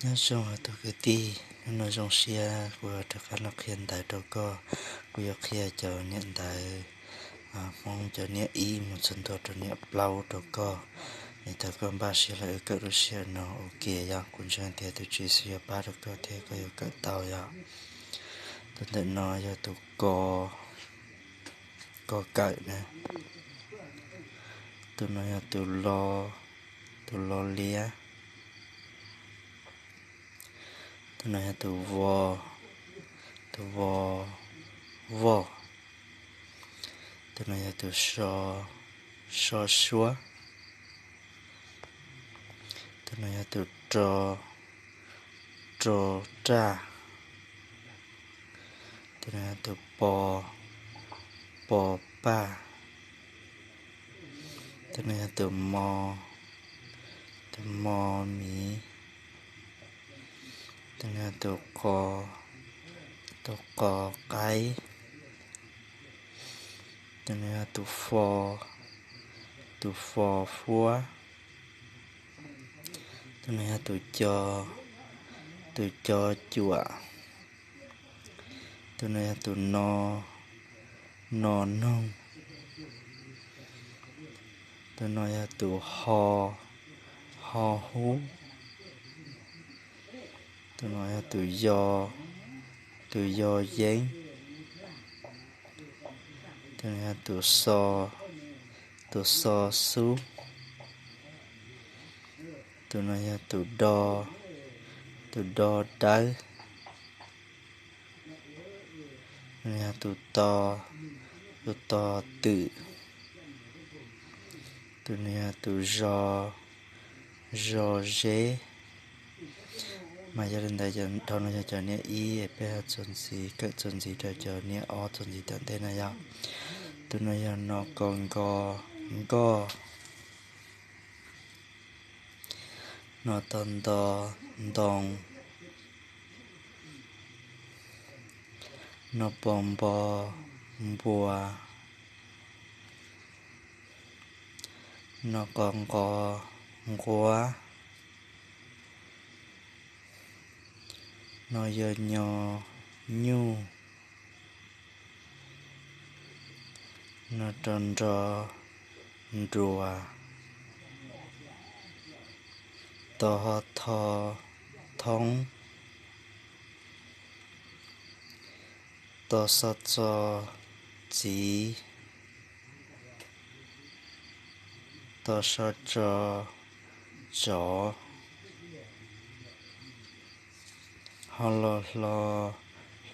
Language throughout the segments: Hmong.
Nyob zoo os tus kwv tij, hnub no zoo siab kuv yuav rov qab los qhia ntawv rau koj. Kuv yuav qhia cov niam ntawv Hmoob cov niam ib mus txog ntua rau niam plaub rau koj. Es thaum koj npaj siab lawm wb kawm lub sij hawm no ua ke yog kuv ntseeg tias tus Tswv xub yuav pab rau koj thiab koj yuav kawm tau yog. Tus ntawm no yog tus ko, ko kawm na. Tus no yog tus lo, tus lo liab. Tus no yog tus vo, tus vo, voj. Tus no yog tus so, so suab. Tus no yog tus ro, ro raj. Tus no yog tus po, po paj. Tus no yog tus mo, tus mo miv. Tus no yog tus qo, tus qo qaib. Tus no yog tus fo, tus fo fuab. Tus no yog tus co, tus co cuam. Tus no yog tus no, no noog. Tus no yog tus ho, ho hub. Tus no yog tus yo, tus yo yeeb. Tus no yog tus xo, tus xo xub. Tus no yog tus do, tus do dawb. Tus no yog tus to, tus to twm. Tus no yog tus zo, zo zeb. Mas yog li ntawd, dhau no yog cov niam ib, peb ho txuas ntxiv, kawm txuas ntxiv rau cov niam ob txuas ntxiv tom ntej no yog. Tus no yog no ko nko, nkoj. No to nto, ntoo. No po npo, npua. No qo nqo, nquab. No yo nyo, nyuj. No ro nro, nruas. To ho tho, thoob. To xo txo, txiv. To so tso, tsov. Ho lo hlo,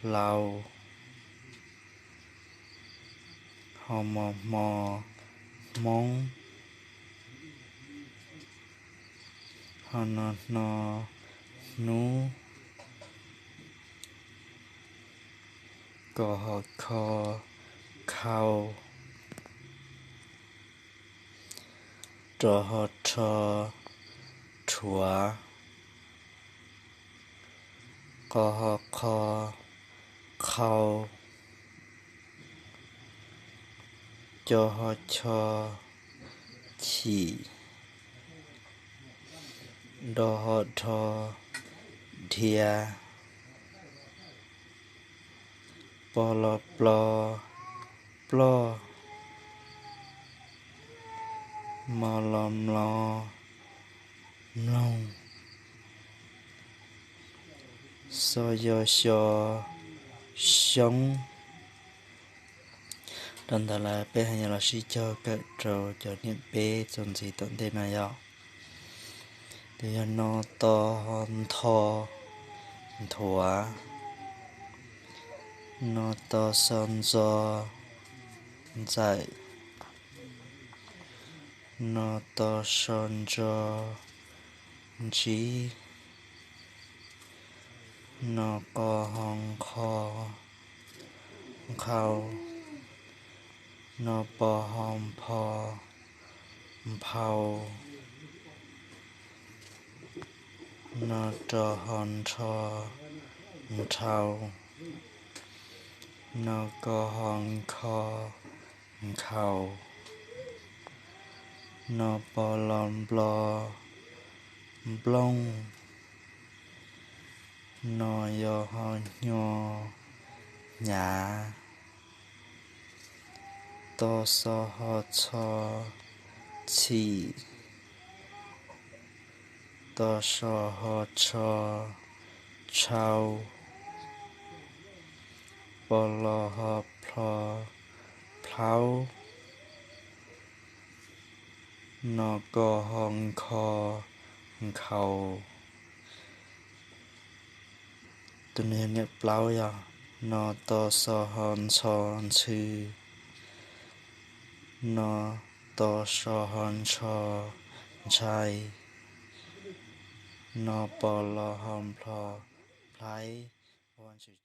hlau. Ho mo hmo, hmoob. Ho no hno, hnub. Ko ho kho, khau. Ro ho rho, rhuav. Qo ho qho, qhau. Co ho cho, chim. Do ho dho, dhia. Po lo plo, ploj. Mo lo mlo, mloog. Xo yo xyo, xyoob. Dhau ntawd lawm peb ho yuav los sib cog kawm rau cov niam peb txuas ntxiv tom ntej no yog. Tus yog no to ho ntho, nthuav. No to xo ntxo, ntxawm. No to so ntso, ntsib. No qo ho nqho, nqhau. No po ho npho, nphau. No ro ho nrho, nrhau. No ko ho nkho, nkhaus. No po lo nplo, nplooj. No yo ho nyo, hnyav. To xo ho txho, txhim. To so ho tsho, tshau. Po lo ho plho, plhaub. No ko ho nkho, nkhaus. Tus no yog niam plaub yog. No to xo ho ntxho, ntxhw. No to so ho ntsho, ntshai. No po lo ho nplho, nplhaib. Ua tsaug.